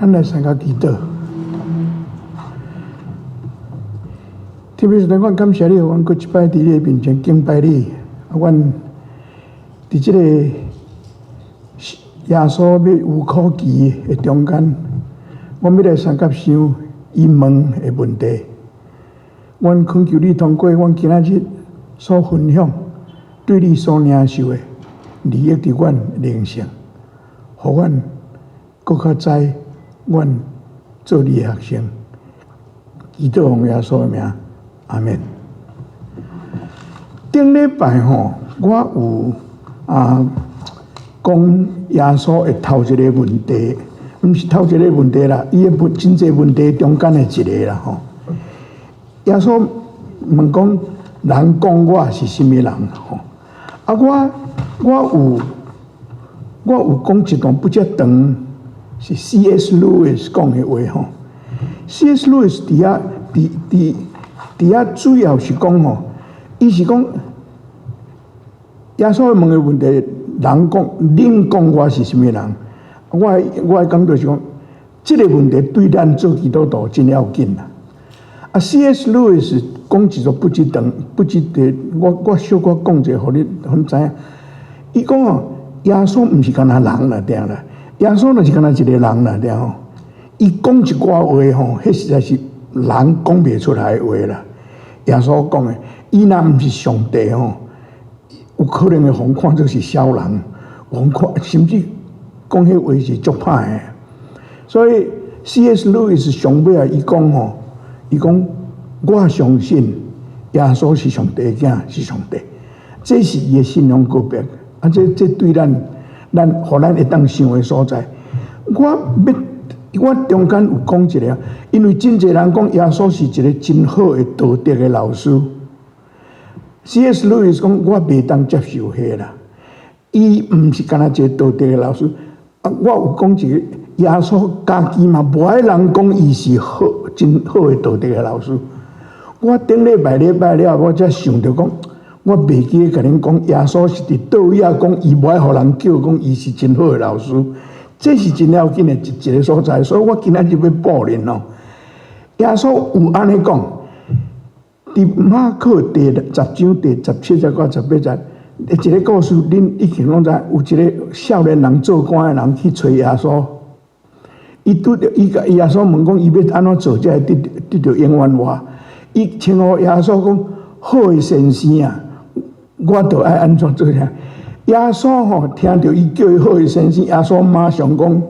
咱來三個祈禱。天父上帝，阮感謝你，予阮閣一擺佇你的面前敬拜你。啊，阮佇這個耶穌欲有苦期的中間，阮欲來相佮想伊問的問題。阮懇求你通過阮今仔日所分享，對你所領受的利益佇阮靈性，予阮閣較知阮做你的學生。祈禱奉耶穌的名，阿們。頂禮拜吼，我有講耶穌的頭一個問題，毋是頭一個問題啦，伊的問真濟問題中間的一個啦吼。耶穌問講，人講我是啥物人吼？啊，我有講一段不遮長，是 C.S. Lewis 講的話吼。C.S. Lewis 佇遐主要是講吼，伊是講耶穌問的問題，人講恁講我是啥物人？我的感覺是講，這個問題對咱做基督徒真要緊啦。啊，C.S. Lewis 講一個不值長，不值得我小可講者，予你知影。伊講哦，耶穌毋是干焦人啦，對啦，耶穌就是干焦一個人啦，對吼。伊講一寡話吼，彼實在是人講袂出來的話啦。耶穌講的，伊若毋是上帝吼，有可能會予看做是痟人，予看甚至講彼話是足歹的。所以 C.S. Lewis 上尾啊，伊講吼，伊講我相信耶穌是上帝的囝，是上帝，這是伊的信仰告白。啊，這對咱，予咱會當想的所在。我欲我中間有講一個，因為真濟人講耶穌是一個真好的道德的老師。C.S. Lewis 講我袂當接受彼啦，伊毋是干焦一個道德的老師。啊，我有講一個耶穌家己嘛，無愛人講伊是好真好的道德的老師。我頂禮拜禮拜了，我才想著講，我袂記得共恁講，耶穌是佇佗位仔講，伊無愛予人叫講伊是真好的老師。這是真要緊的一個所在，所以我今仔日欲補恁哦。耶穌有按呢講，佇馬可第十章第17節到18節，一個故事，恁已經攏知。有一個少年人做官的人去揣耶穌，伊拄著伊共耶穌問講，伊欲按怎做才會得著永遠活？伊稱呼耶穌講好的先生啊，我著愛按怎做啥？耶穌吼聽著伊叫伊好的先生，耶穌馬上講，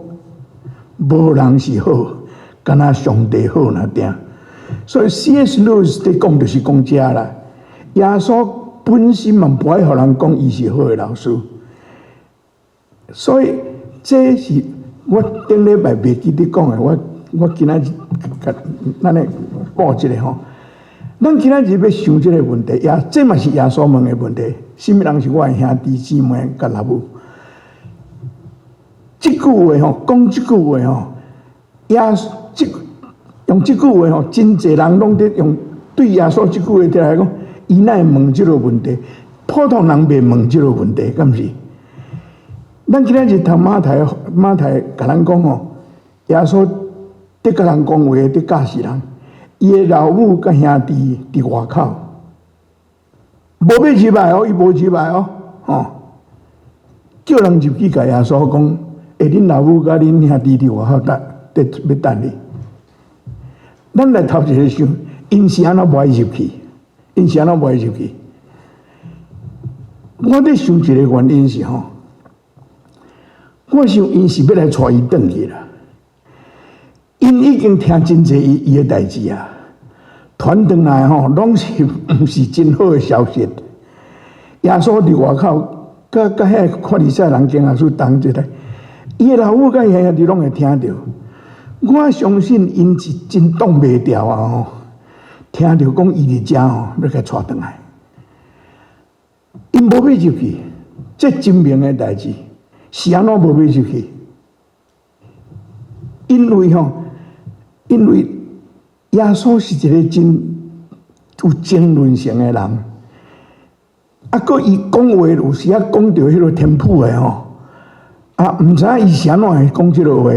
無人是好，干焦上帝好爾定。所以 C.S. Lewis 佇講就是講這啦。耶穌本身嘛無愛予人講伊是好的老師，所以這是我頂禮拜袂記得講的，我今仔日共咱來補一下吼。咱今仔日欲想這個問題，也這嘛是耶穌問的問題。啥物人是我的兄弟姊妹佮老母？這句話吼，講這句話吼，耶這用這句話吼，真濟人攏佇用對耶穌這句話佇來講，伊哪會問這個問題？普通人袂問這個問題，敢毋是？咱今仔日讀馬太，馬太共咱講吼，耶穌佇共人講話，佇教示人，伊的老母佮兄弟佇外口。無欲入來哦，伊無入來哦，吼！叫人入去共耶穌講，欸，恁老母佮恁兄弟佇外口等，佇欲等你。咱來頭一个想，𪜶是按怎無愛入去？𪜶是按怎無愛入去？我佇想一个原因是吼，我想𪜶是欲來帶伊轉去啦。𪜶已經聽真濟伊的代誌啊。傳轉來吼，攏是毋是真好的消息。耶穌佇外口，佮彼個法利賽人經學士同齊，伊的老母佮伊兄弟攏會聽著。我相信𪜶是真擋袂牢啊！吼，聽著講伊佇遮吼，欲共帶轉來。𪜶無欲入去，這真明的代誌，是按怎無欲入去？因為吼，因為耶穌是一個真有爭論性的人，啊，閣伊講話有時仔講著彼个天譜的吼，啊，毋知影伊是按怎會講這个話。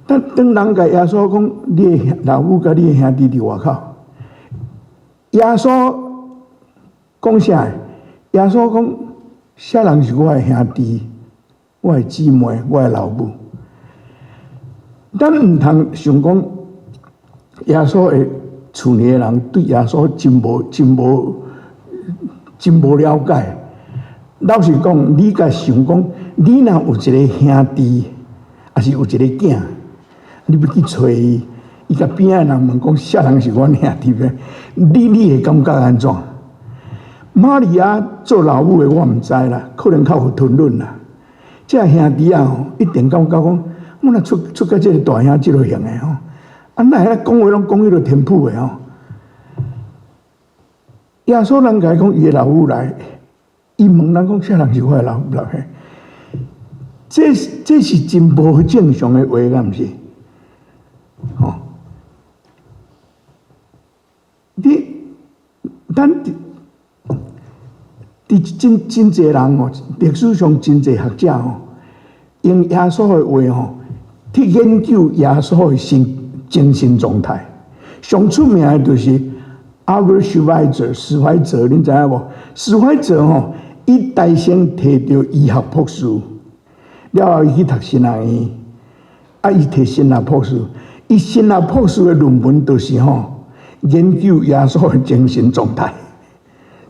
但當人共耶穌講，你的老母佮你的兄弟佇外口，耶穌講啥？耶穌講，啥人是我的兄弟、我的姊妹、我的老母？咱毋通想講，耶穌的厝內的人對耶穌真無、真無、真無了解。老實講，你共想講，你若有一个兄弟，抑是有一个囝，你欲去揣伊，伊共邊仔的人問講，啥人是阮兄弟咧？你會感覺按怎？瑪利亞做老母的，我毋知啦，可能較有吞忍啦。這兄弟仔吼，一定感覺講，我若出出佮這个大兄這落型的吼，啊，哪會講話攏講彼落天譜的吼？耶穌人共伊講，伊的老母來，伊問人講，啥人是我的老母老兄？這是真無正常的話，敢毋是？吼！你咱佇真真濟人吼，歷史上真濟學者吼，用耶穌的話吼，去研究耶穌的心精神狀態。上出名的就是 Albert Schweitzer 史懷哲，恁知影無？史懷哲吼，伊大先提著醫學博士，了後伊去讀神學院，啊，伊提神學博士，伊神學博士的論文就是吼，研究耶穌的精神狀態，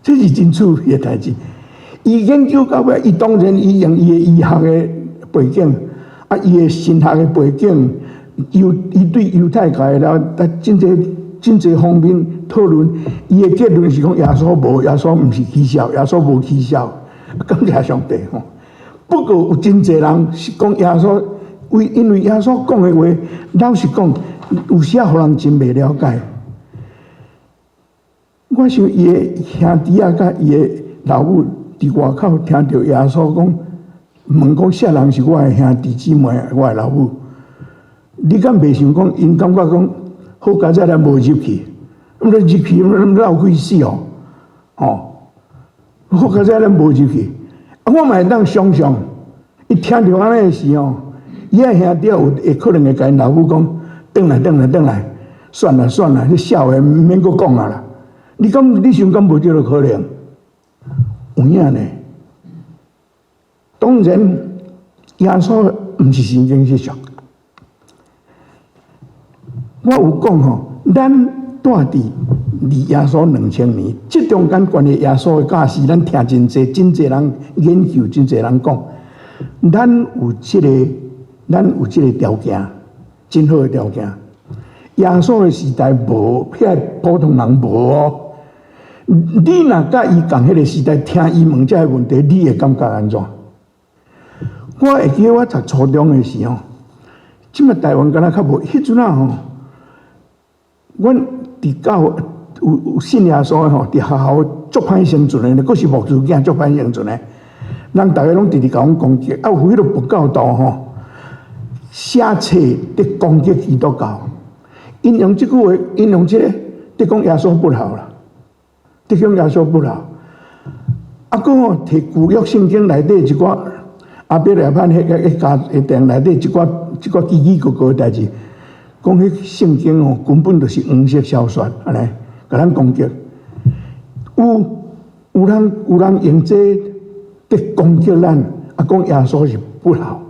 這是真趣味的代誌。伊研究到尾，伊當然伊用伊的醫學的背景，啊，伊的神學的背景，猶伊對猶太教的了，啊，真濟真濟方面討論。伊的結論是講耶穌無，耶穌毋是起痟，耶穌無起痟。感謝上帝吼。不過有真濟人是講耶穌，為因為耶穌講的話，老實講，有時仔予人真袂了解。我想伊的兄弟仔佮伊的老母佇外口聽著耶穌講，問講啥人是我的兄弟姊妹，我的老母？你敢袂想講，𪜶感覺講好佳哉咱無入去，毋入去鬧鬼死哦，吼！好佳哉咱無入去，啊，我嘛會當想像，伊聽著按呢的時吼，伊的兄弟有會可能會共𪜶老母講，轉來轉來轉來，算啦算啦，你痟的毋免閣講啊啦。你敢你想敢無這个可能？有影呢？當然，耶穌毋是神經失常。我有講吼，咱住佇離耶穌2000年，這中間關於耶穌的教示，咱聽真濟，真濟人研究，真濟人講。咱有這个條件，真好的條件。耶穌的時代無，遐普通人無哦。你若佮伊仝彼个時代，聽伊問這个問題，你會感覺按怎？我會記得我讀初中的時候，這擺台灣敢若較無，彼陣仔吼，阮佇教會有有信耶穌的吼，佇學校足歹生存的，閣是牧師囝足歹生存的，人逐个攏直直共阮攻擊，啊有彼个佛教徒吼，寫冊佇攻擊基督教，𪜶用這句話，𪜶用這个佇講耶穌不孝啦。佇講耶穌不孝，啊，閣吼提舊約聖經內底一寡亞伯拉罕彼個一家一定內底一寡一寡奇奇怪怪的代誌，講彼聖經吼根本就是黃色小說，按呢共咱攻擊。有人用這佇攻擊咱，啊，講耶穌是不孝，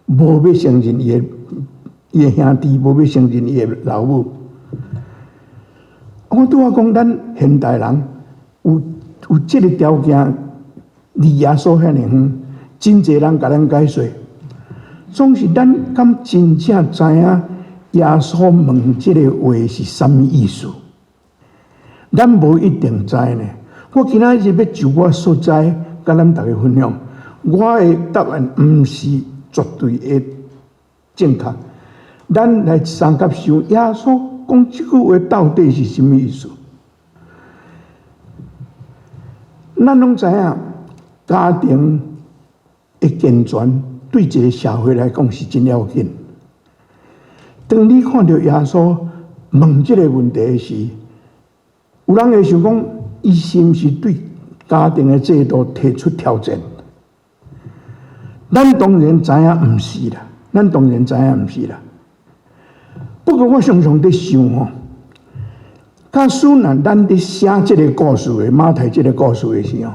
無欲承認伊的兄弟，無欲承認伊的老母。我拄仔講，咱現代人有這个條件，離耶穌遐爾遠，真濟人共咱解說，總是咱敢真正知影耶穌問這个話是啥物意思？咱無一定知呢。我今仔日欲就我所知，佮咱逐家分享，我的答案毋是絕對的正確。咱來相佮想，耶穌講這句話到底是啥物意思？咱攏知影，家庭的健全對一个社會來講是真要緊。當你看著耶穌問這个問題時，有人會想講，伊是毋是對家庭的制度提出挑戰？咱當然知影毋是啦，咱當然知影毋是啦。不過我常常佇想吼，假使若咱佇寫這个故事的馬太這个故事的時候，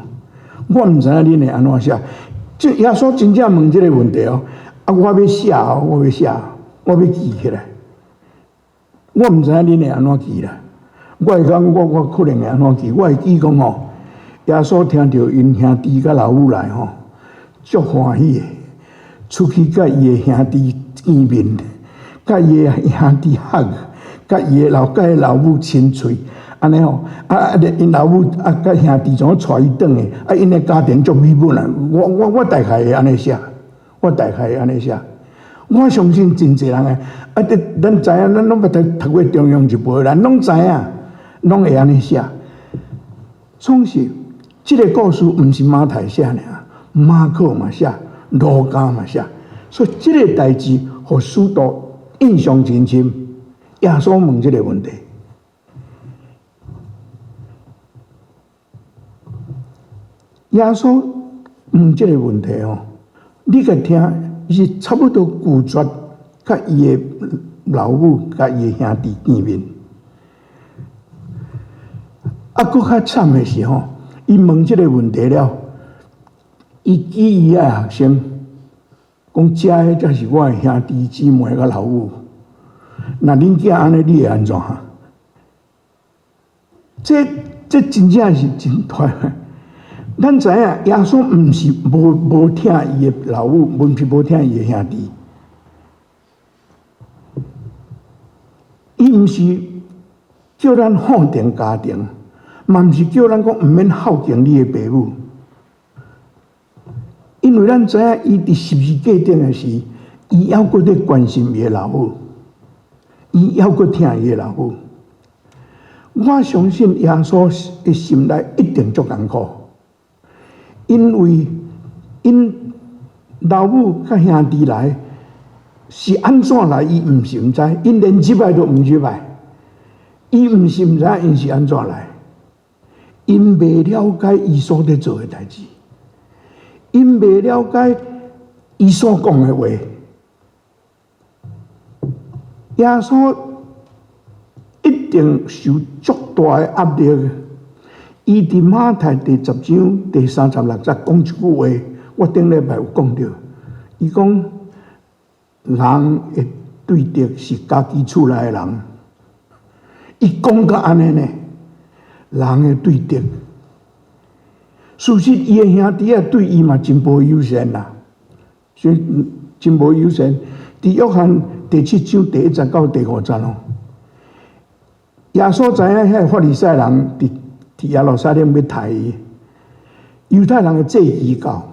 我毋知影恁會按怎寫。這耶穌真正問這个問題哦，啊，我欲寫哦，我欲寫，我欲記起來。我毋知影恁會按怎記啦。我會講，我可能會按怎記？我會記講吼，耶穌聽著𪜶兄弟佮老母來吼，足歡喜的，出去佮伊的兄弟見面，佮伊的兄弟合，佮伊老母親喙，按呢吼，啊，𪜶老母啊，佮兄弟怎帶伊轉來，啊，𪜶的家庭足美滿啊！我大概會按呢寫，我大概會按呢寫。我相信真濟人會，啊，這咱知影，咱攏捌讀過中央日報，咱攏知影，攏會按呢寫。創是，這个故事毋是馬太寫爾，馬可嘛寫，路加嘛寫，所以這个代誌，予使徒印象真深。耶穌問這个問題，耶穌問這个問題哦，你共聽，伊是差不多拒絕佮伊的老母、佮伊的兄弟見面。啊，閣較慘的是吼，伊問這个問題了，伊指伊的學生講：這个才是我的兄弟姊妹佮老母。若恁囝按呢，你會按怎？這真正是真大。咱知影耶穌毋是無疼伊的老母，毋是無疼伊的兄弟。伊毋是叫咱放定家庭，嘛毋是叫咱講毋免孝敬你的爸母。因為咱知影伊佇十字架頂的時，伊猶閣咧關心伊的老母。伊猶閣疼伊的老母，我相信耶穌的心內一定足艱苦，因為𪜶老母佮兄弟來是按怎來，伊毋是毋知，𪜶連入來都毋入來，伊毋是毋知𪜶是按怎來，𪜶袂了解伊所佇做的代誌，𪜶袂了解伊所講的話。耶穌一定受足大的壓力。伊佇馬太第十章第三十六節講一句話，我頂禮拜有講著。伊講人的對敵是家己厝內的人。伊講甲按呢呢，人的對敵。事實伊的兄弟仔對伊嘛真無友善啦，所以真無友善。佇約翰第七章第一節到第五節哦，耶穌知影彼个法利賽人佇耶路撒冷欲刣伊，猶太人的祭期到，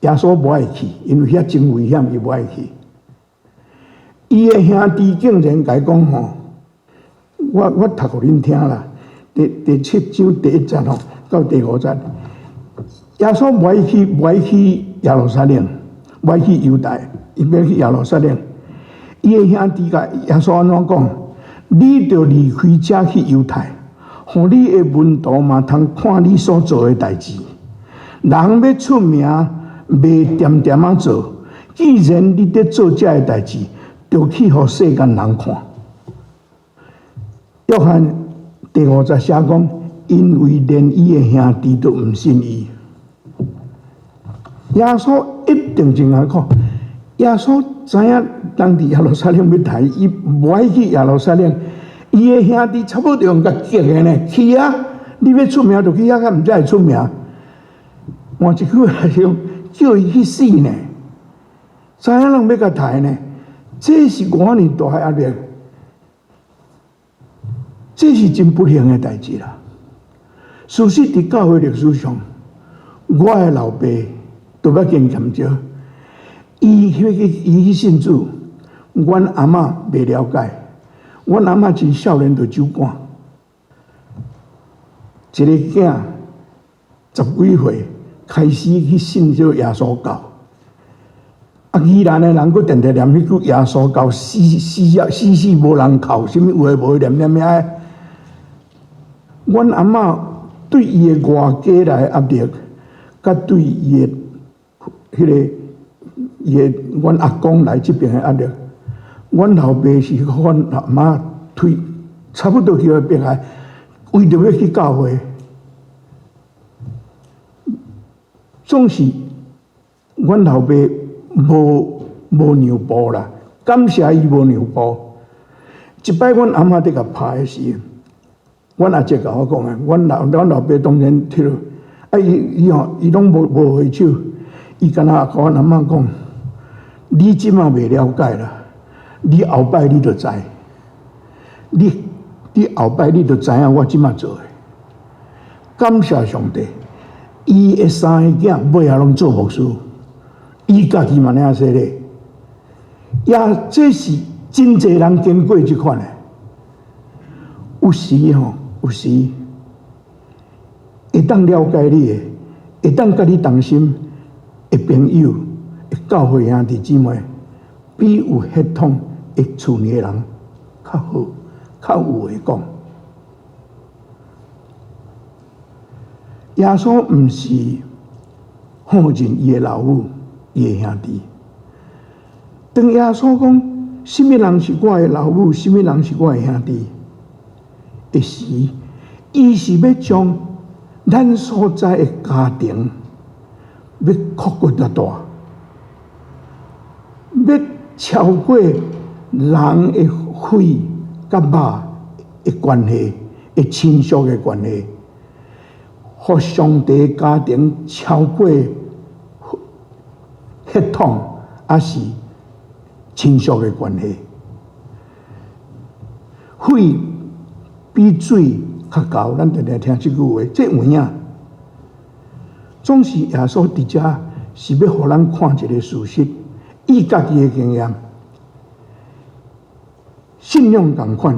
耶穌無愛去，因為遐真危險，伊無愛去。伊的兄弟竟然共伊講吼，我讀予恁聽啦，第七章第一節吼到第五節，耶穌無愛去，無愛去耶路撒冷，無愛去猶大。伊欲去耶路撒冷，伊的兄弟共耶穌按怎講？你著離開遮去猶太，予你的門徒嘛通看你所做的代誌。人欲出名，袂恬恬仔做。既然你佇做這个代誌，著去予世間人看。約翰第五節寫講，因為連伊的兄弟都毋信伊。耶穌一定真艱苦。耶穌知影人佇耶路撒冷欲刣伊，無愛去耶路撒冷。伊的兄弟差不多用共激的呢，去啊！你欲出名就去遐，較毋才會出名。換一句話來講，叫伊去死呢？知影人欲共刣呢？這是偌爾大的壓力，這是真不幸的代誌啦。事實佇教會歷史上，我的老爸都捌經驗著。伊去伊去信主，阮阿嬤袂了解。阮阿嬤真少年就酒趕，一个囝十幾歲開始去信這耶穌教。啊，宜蘭的人閣定定念彼句耶穌教，死死啊死死無人靠，啥物有的無的念念遐。阮阿嬤對伊的外家來壓力，佮對伊的彼个。伊的阮阿公來這邊的壓力，阮老爸是予阮阿嬤推，差不多去予逼來，為著欲去教會，總是阮老爸無無讓步啦。感謝伊無讓步。一擺阮阿嬤佇共拍的時，阮阿叔共我講的，阮老爸當然佚啊伊伊吼伊攏無無回手，伊敢若共阮阿嬤講：你這馬袂了解啦，你後擺你就知，你你後擺你就知影我這馬做的。感謝上帝，伊的三个囝尾仔攏做牧師，伊家己嘛領洗禮，也這是真濟人經過這款的。有時吼，有時會當了解你的，會當佮你同心的朋友、的教會兄弟姊妹，比有血統的厝內的人較好，較有話講。耶穌毋是否認伊的老母、伊的兄弟。當耶穌講啥物人是我的老母，啥物人是我的兄弟的時，伊是欲將咱所在的家庭欲擴閣較大，欲超過人的血佮肉的關係，的親屬的關係，予上帝家庭超過血統，抑是親屬的關係。血比水較厚，咱定定聽這句話，這有影。總是耶穌佇遮是欲予咱看一个事實，伊家己的經驗，信仰仝款，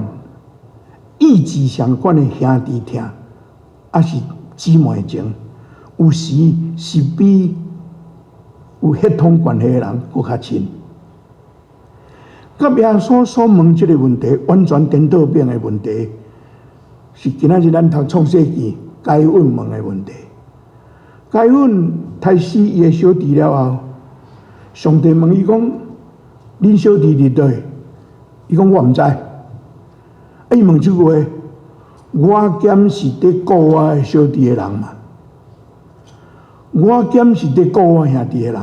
意志相款的兄弟疼，抑是姊妹情，有時是比有血統關係的人閣較親。佮耶穌所問這个問題，完全顛倒變的問題，是今仔日咱讀創世記該隱問的問題。該隱刣死伊的小弟了後，上帝問伊講：恁小弟佇佗位？伊講我毋知。啊，伊問這句話，我敢是佇顧我的小弟的人嗎？我敢是佇顧我兄弟的人？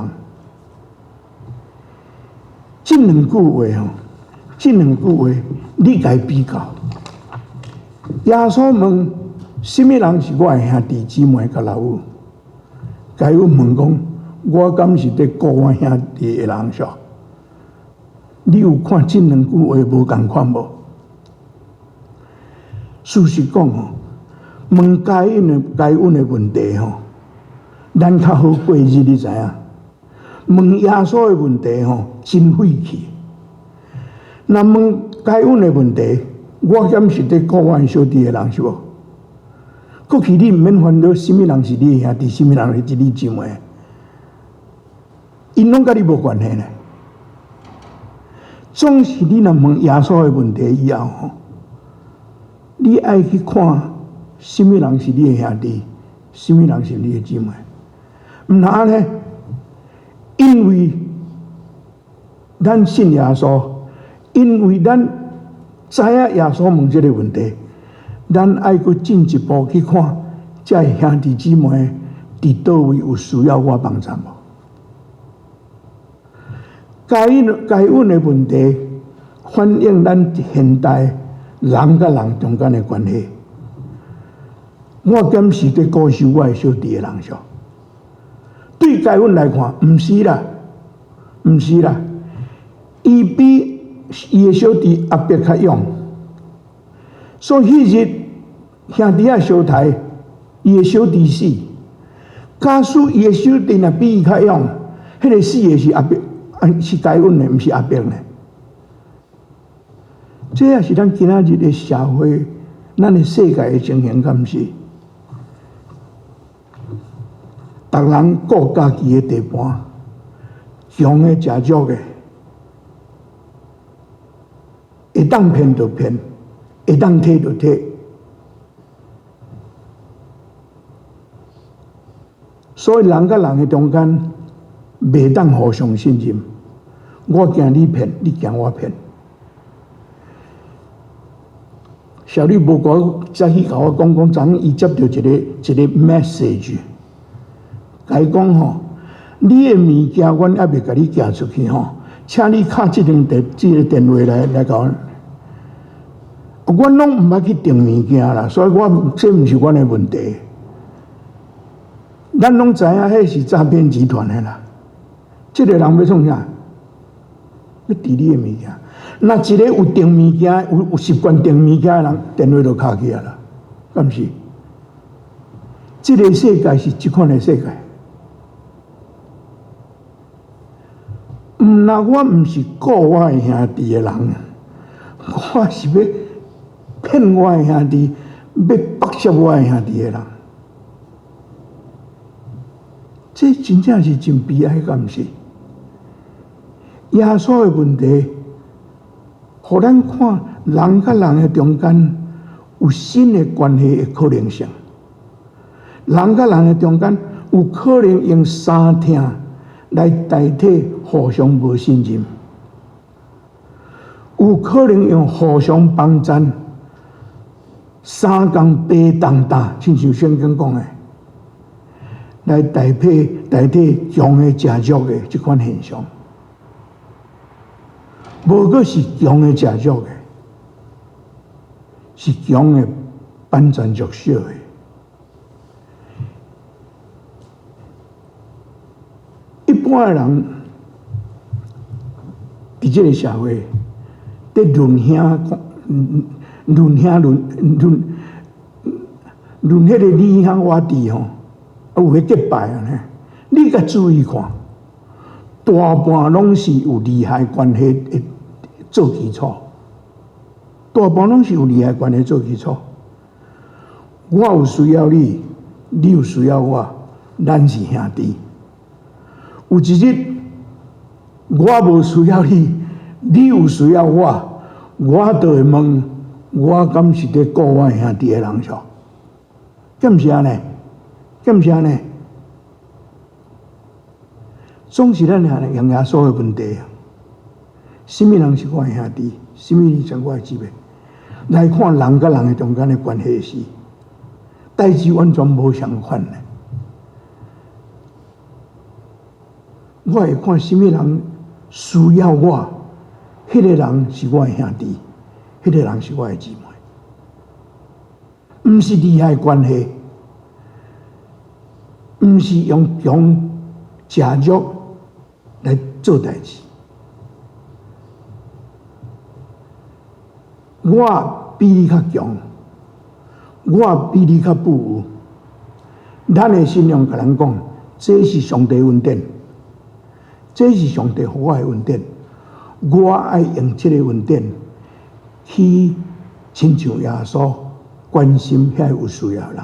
這兩句話吼，這兩句話你共伊比較。耶穌問：啥物人是我的兄弟姊妹佮老母？該隱問講：我敢是佇顧我兄弟的人數？你有看這兩句話無仝款無？事實講吼，問該隱的該隱的問題吼，咱較好過日，你知影？問耶穌的問題吼，真費氣。若問該隱的問題，我敢是佇顧我小弟的人是無？過去你毋免煩惱，啥物人是你的兄弟，啥物人是你姊妹，𪜶攏佮你無關係呢。總是你若問耶穌的問題以後吼，你愛去看啥物人是你的兄弟，啥物人是你的姊妹，毋通按呢，因為咱信耶穌，因為咱知影耶穌問這个問題，咱愛閣進一步去看，這个兄弟姊妹佇佗位有需要我幫助無？該隱該隱的問題，反映咱現代人佮人中間的關係。我敢是佇顧守我的小弟的人數？對該隱來看，毋是啦，毋是啦。伊比伊的小弟亞伯較勇，所以彼日兄弟仔相刣，伊的小弟死。假使伊的小弟若比伊較勇，彼个死的是亞伯，是該隱的，毋是亞伯呢。這也是咱今仔日的社會，咱的世界的情形，敢毋是？逐人顧家己的地盤，強的食弱的，會當騙就騙，會當提就提。所以人佮人的中間，袂當互相信任。我驚你騙，你驚我騙。小麗無怪早起共我講講，昨昏伊接著一個一個 message，共伊講吼，你的物件阮猶未共你寄出去吼，請你敲這通電這個電話來來共阮。阮攏毋捌去訂物件啦，所以我這毋是阮的問題。咱攏知影，彼是詐騙集團的啦。這個人欲創啥？欲佇你的物件。若一個有訂物件、有有習慣訂物件的人，電話就敲起來啦，敢毋是？這個世界是這款的世界。毋若我毋是顧我的兄弟的人，我是欲騙我的兄弟，欲剝削我的兄弟的人。這真正是真悲哀，敢毋是？耶穌的問題，予咱看人佮人的中間有新的關係的可能性。人佮人的中間有可能用相疼來代替互相無信任，有可能用互相幫贊、相共爬重擔，親像聖經講的，來代替代替強的食弱的這款現象。無閣是強的食弱的，是強的幫贊弱小的。一般的人佇這個社會，佇論兄、論兄、論論論彼個你兄我弟吼，有彼結拜呢？你共注意看，大半攏是有利害關係的做基礎，大半攏是有利害關係做基礎。我有需要你，你有需要我，咱是兄弟。有一日我無需要你，你有需要我，我就會問：我敢是佇顧我兄弟的人數？敢毋是按呢？敢毋是按呢？總是咱按呢用耶穌的問題啊！啥物人是我的兄弟？啥物人是我的姊妹？來看人佮人的中間的關係時，代誌完全無相款的。我會看啥物人需要我，彼個人是我的兄弟，彼個人是我的姊妹，毋是利害關係，毋是用強食弱來做代誌。我比你較強，我比你較富有。咱的信仰共咱講，這是上帝恩典。這是上帝予我的恩典，我愛用這個恩典去親像耶穌關心遐有需要的人。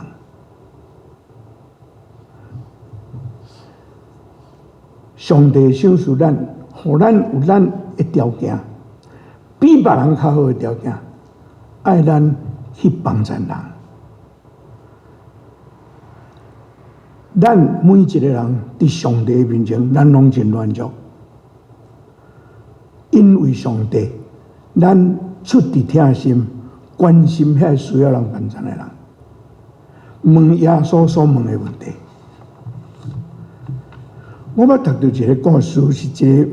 上帝賞賜咱，予咱有咱的條件，比別人較好的條件，愛咱去幫贊人。咱每一個人佇上帝面前，咱攏真軟弱。因為上帝，咱出自疼心，關心遐需要人幫贊的人，問耶穌所問的問題。我捌讀著一個故事，是一個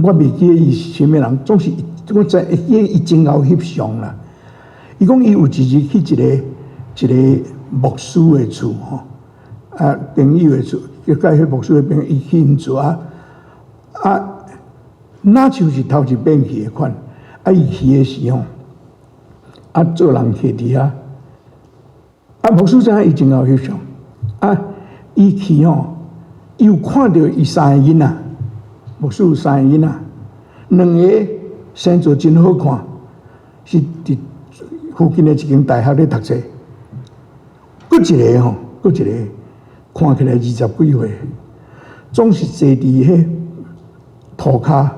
我袂記得伊是啥物人，總是我知會記得伊真𠢕翕相啦。伊講伊有一日去一個一個牧師的厝吼。啊，朋友的厝，佮彼牧師的朋友，伊去𪜶厝啊啊，若像是頭一擺去的款，啊，伊去的時吼，啊，做人客佇遐，啊，牧師知影伊真𠢕翕相，啊，伊去吼，伊有看著伊三个囡仔，牧師有三個囡仔，兩个生做真好看，是佇附近的一間大學咧讀冊，閣一个吼，閣一个。看起來二十幾歲，總是坐佇彼塗跤，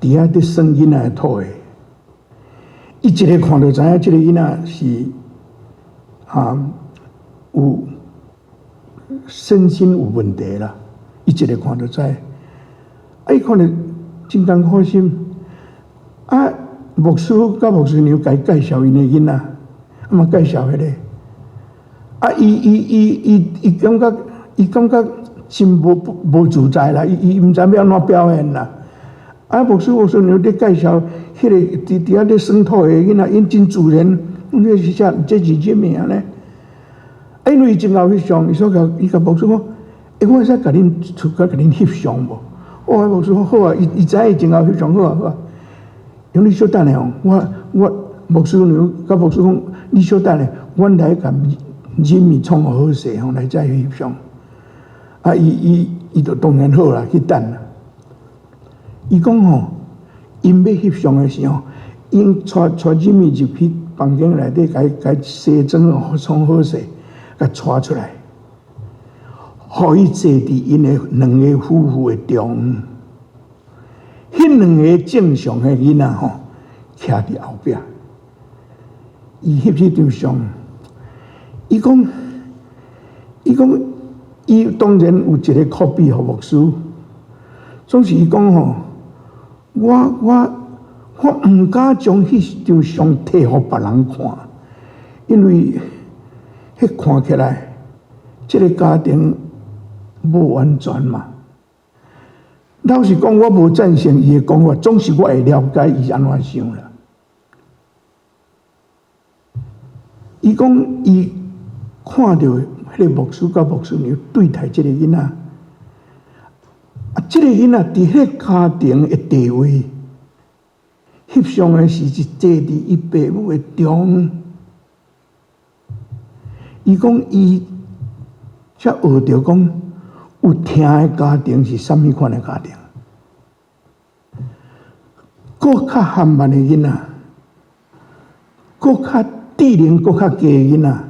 佇遐佇耍囡仔的土的。伊一个看就知影，這个囡仔是啊有身心有問題啦。伊一个看就知，啊，伊看著真艱苦心。啊，牧師佮牧師娘共伊介紹𪜶的囡仔，啊嘛介紹彼个，啊，伊伊伊伊伊感覺伊感覺真無無自在啦，伊伊毋知欲按怎表現啦。啊，牧師牧師娘佇介紹彼个佇佇遐咧耍土的囡仔，𪜶真自然，這是啥？這是啥物安呢？因為伊真𠢕翕相，伊說共伊共牧師講，欸，我會使共恁出去共恁翕相無？哦，牧師講好啊，伊伊知影伊真𠢕翕相，好啊好啊。伊講你小等下哦，我我牧師娘佮牧師講，你小等下，阮來共人面創好勢吼，來再翕相。啊，伊伊伊就當然好啦，去等啦。伊講吼，𪜶欲翕相的時候，𪜶帶帶人面入去房間內底，共伊共伊西裝創好勢，共帶出來，予伊坐佇𪜶的兩个夫婦的中。彼兩个正常的囡仔吼，徛佇後壁，伊翕彼張相，伊講，伊講，伊當然有一个 copy 予牧師，總是伊講吼，我我我毋敢將彼張相提予別人看，因為彼看起來，這个家庭無完全嘛。老實講，我無贊成伊的講法，總是我會了解伊按怎想啦。伊講伊看著彼个牧師佮牧師娘對待這个囡仔，啊，這个囡仔佇彼个家庭的地位，翕相的時是坐佇伊爸母的中。伊講伊才學著講，有疼的家庭是啥物款的家庭？閣較含慢的囡仔，閣較智能閣較低的囡仔，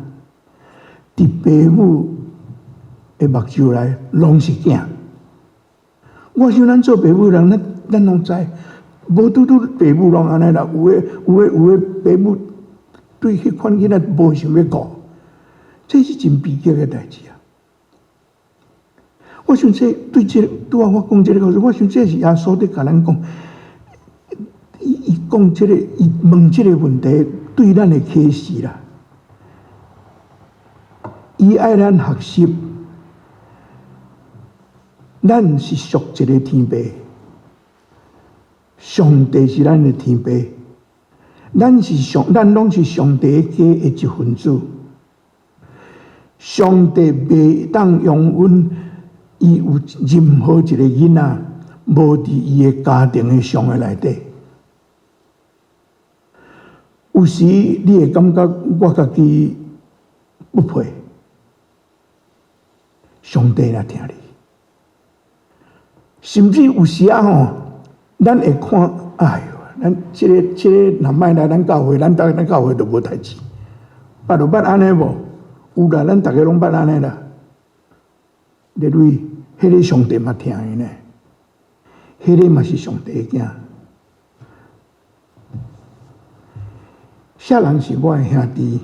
佇爸母的目睭內攏是囝。我想咱做爸母人，咱咱攏知，無拄拄爸母攏按呢啦。有的有的有的爸母對彼款囡仔無想欲顧，這是真悲劇的代誌啊！我想這對這個拄仔我講這个故事，我想這是耶穌佇共咱講，伊伊講這个，伊問這个問題對咱的啟示啦。伊愛咱學習，咱是屬一个天父，上帝是咱的天父，咱是上，咱攏是上帝家的一份子。上帝袂當容忍伊有任何一个囡仔無佇伊的家庭的相的內底。有時你會感覺我家己不配，上帝若疼你，甚至有時仔吼，咱會看，哎喲，咱這个這个若莫來咱教會，咱逐咱教會就無代誌。捌就捌按呢無？有啦，咱逐个攏捌按呢啦。例如，彼个上帝嘛疼伊呢，彼个嘛是上帝的囝。啥人是我的兄弟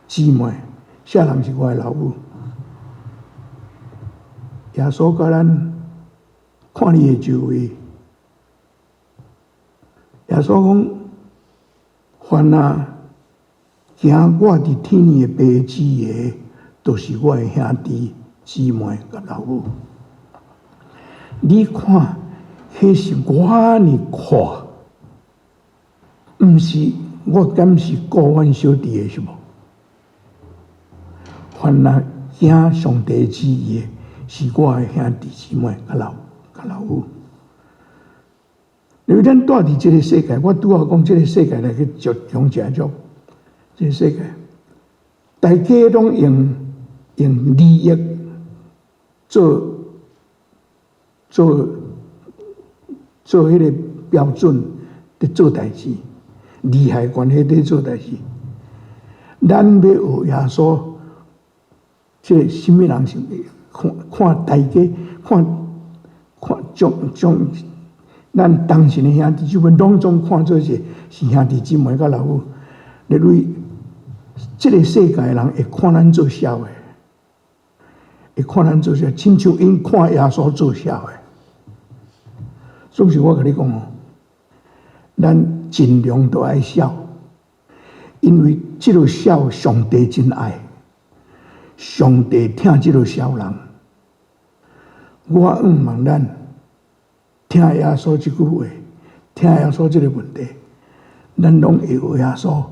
姊妹？啥人是我的老母？耶穌教咱看你的周圍。耶穌講：凡啊，行我佇天的父旨意的，就是我的兄弟姊妹佮老母。你看，彼是我按呢看，毋是我敢是顧阮小弟的是無？凡若行上帝旨意的，是我的兄弟姊妹佮老佮老母。因為咱蹛佇這个世界，我拄仔講這个世界來去足強食足，這个世界大家攏用用利益做做做彼个標準佇做代誌，利害關係佇做代誌。咱欲學耶穌，這个啥物人是看看大家看看將將咱當時的兄弟姊妹攏總看做是是兄弟姊妹佮老母，例如這个世界的人會看咱做痟的，會看咱做痟，親像𪜶看耶穌做痟的。總是我共你講哦，咱盡量都愛痟，因為這个痟上帝真愛，上帝疼這个痟人。我向望咱聽耶穌這句話，聽耶穌這个問題，咱攏會學耶穌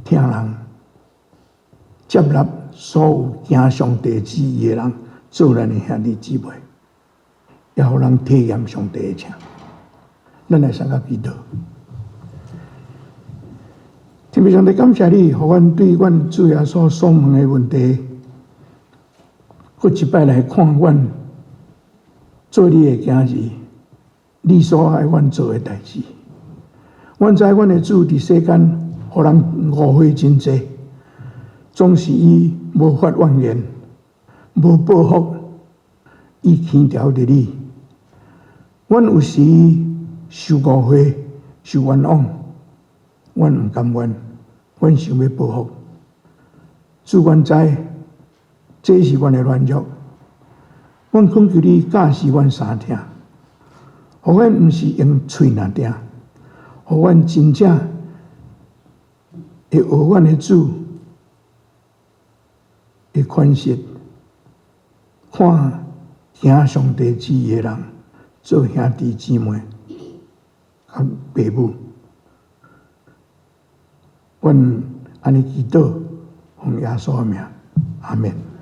疼人，接納所有行上帝旨意的人做咱的兄弟姊妹，也予人體驗上帝的疼。咱來三個祈禱。天父上帝，感謝你，予阮對阮主耶穌所問的問題，閣一擺來看阮做你的囝兒，你所愛阮做的代誌。阮知阮的主佇世間，予人誤會真濟，總是伊無發怨言，無報復，伊牽牢佇你。阮有時受誤會、受冤枉，阮毋甘願，阮想欲報復。主，阮知，這是阮的軟弱。阮懇求你教示阮三疼，予阮毋是用喙爾定，予阮真正會學阮的主的款式，看行上帝旨意的人做兄弟姊妹、佮爸母。阮按呢祈禱，奉耶穌的名，阿們。